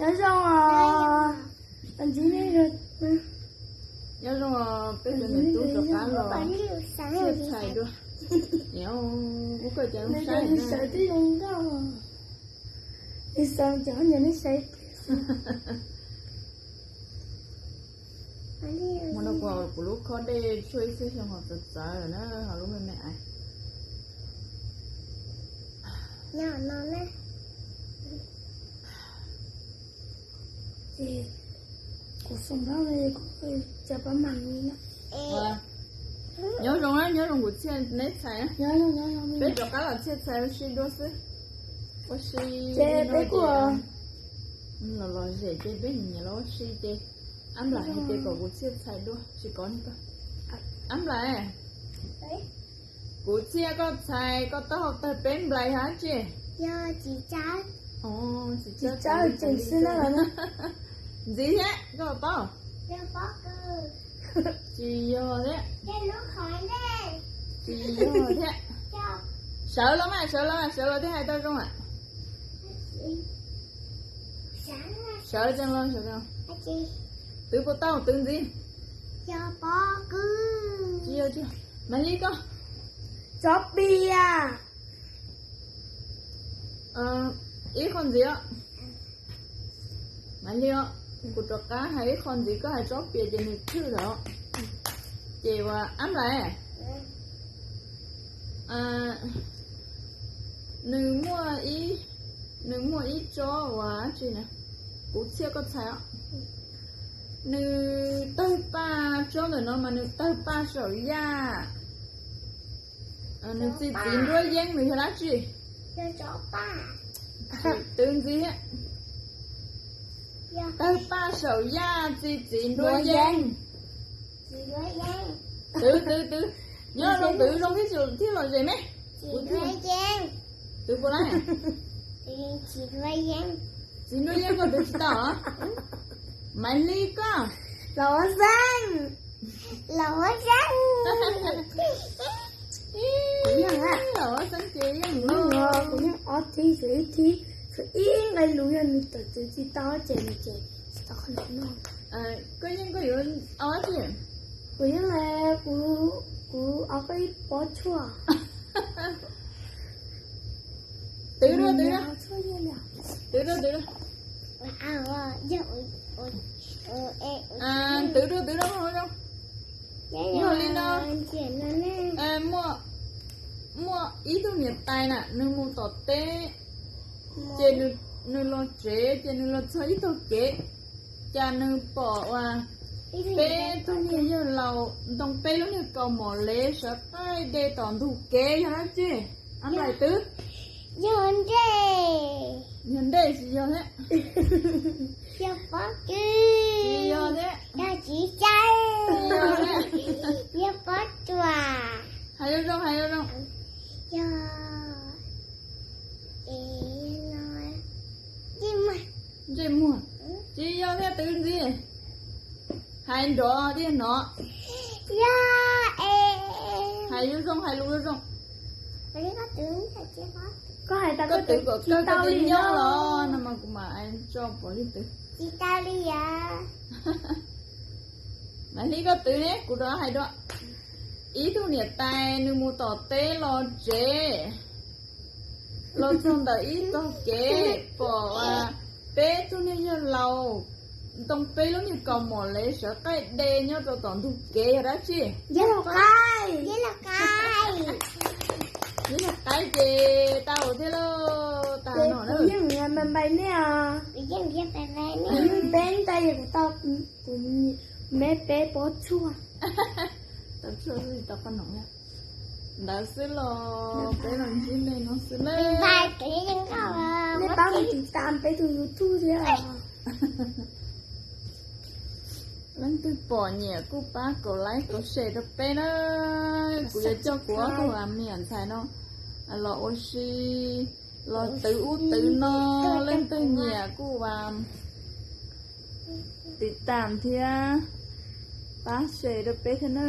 Nyob zoo os. Nyob zoo, peb cov niam tub rov qab los txhiaj txhais dua. Niam, ub, koj cas zoo saib sawv twb zoo nkauj. Nws sawv cov nyiam nws sawv. Hmo no kuv, kuv lub khob dej tshuaj ib txhiab xyoo ho txawv txawv lawm na, ho lub me me ais. Ces kuv foom no, kuv cov pab mam li no. Nyob zoo na, nyob zoo kuv txhiaj neb txhais na. Peb rov qab los txhiaj txhais ua si dua xwb. Ua si ces peb kuj los, los zem ces peb nyiam los ua si ces ab nplam hais tias kom kuv txhiaj txhais dua tsis kov. Ab nplam, kuv txhiaj koj txhais koj taub hau tawg peb nplais hab tsi? Tsis tsawb, tseem xwb na. Ntxiv thiab koj paub? Tsis yog thiab. Tsis yog thiab. Sawv los mas, sawv los, sawv los thiaj hais tau zoo a. Sawv tsees los, sawv tsees. Twv puas tau, twv ntxiv. Tsis yog, tsis yog. Maiv Lis koj. Tsob pias. Ib qho ntxiv os. Maiv Lis os, kuv rov qab hais ib qho ntxiv, koj hais tsob pias ces nws thwj lawm. Ces ua ab nplais, nws muaj ib, nws muaj ib tsob ua dab tsi na, kuv txhiaj koj txhais os. Nws tawg paj, tsob ntawm no mas nws tawg paj saum yaj. Nws txi txiv nruab yeeb, nws yog dab tsi? Twv ntxiv thiab. Tawg paj saum yaj txi txiv nruab yeeb. Twv, twv, twv. Nyob zoo, twv zoo thiab, thiaj los zem me. Twv puas lawm? Txiv nruab yeeb koj twv tsis tau. Maiv Lis koj. Los ua xeeb. Los ua xeeb. Los ua xeeb ces yeej, kuv yeej ob thib, tshuav ib thib, tshuav ib nqe lus yog nws tawm twv tsis tau ces nws ces tsis tau qhov no. Koj yeej, koj yuav ob tsi? Kuv yeej, kuv, kuv ob koj ib pob tshuaj. Twv dua, twv dua. Twv dua, twv dua. Twv dua, twv dua. Yog li no, muaj, muaj ib tug niam tais na, nws mus tom teb, ces nws los tsev, ces nws los txog ib tog kev, cas nws pom uas peb tug niag yawg laus ntoo peb lub niag kaus mom lev sawv qaij de tom ntug kev, yog dab tsi? Ab nplais twv. Yog nrej. Yog nrej tsis yog thiab. Yog pob kws. Tsis yog thiab. Yog txiv tsawb. Yog pob tsuas. Hais zoo zoo, hais zoo zoo. Yog, no, ntsej muag. Ntsej muag. Tsis yog thiab, twv ntxiv. Hais nrov tiag no. Yog es. Hais zoo zoo, hais lus zoo zoo. Koj hais tas koj twv kom kawg koj tsis nyob los no mas kuv mam tso pov li twv. Tsis tau li yom. Maiv Lis koj twv ne, kuv rov hais dua. Ib tug niam tais nws mus tom teb los tsev, los txog ntawm ib tog kev pom peb tug niag yawg laus ntoo peb lub niag kaus mom lev sawv qaij de nyob rau tom ntug kev, yog dab tsi? Yog laus qaib. Yog laus qaib ces tau thiab lauj. Tag no na. Kuv yeej npais npais nej os. Kuv yeej npais npais nej. Kuv yeej peb ntais, kuv tau, kuv me peb pob tshuaj. Tau tshuaj xwb tsis tau qhov no. Ntawd xwb los peb los ntsib nej no xwb na. Nej pab mus tiv tam peb tus YouTube thiab. Leej twg pom nyiam kuj pab kaum like kaum share rau peb na. Kuv yuav coj kuv ob tug amiam ntxhais no los ua si, los twv ub twv no, leej twg nyiam kuj tiv tam thiab pab share rau peb thiab na.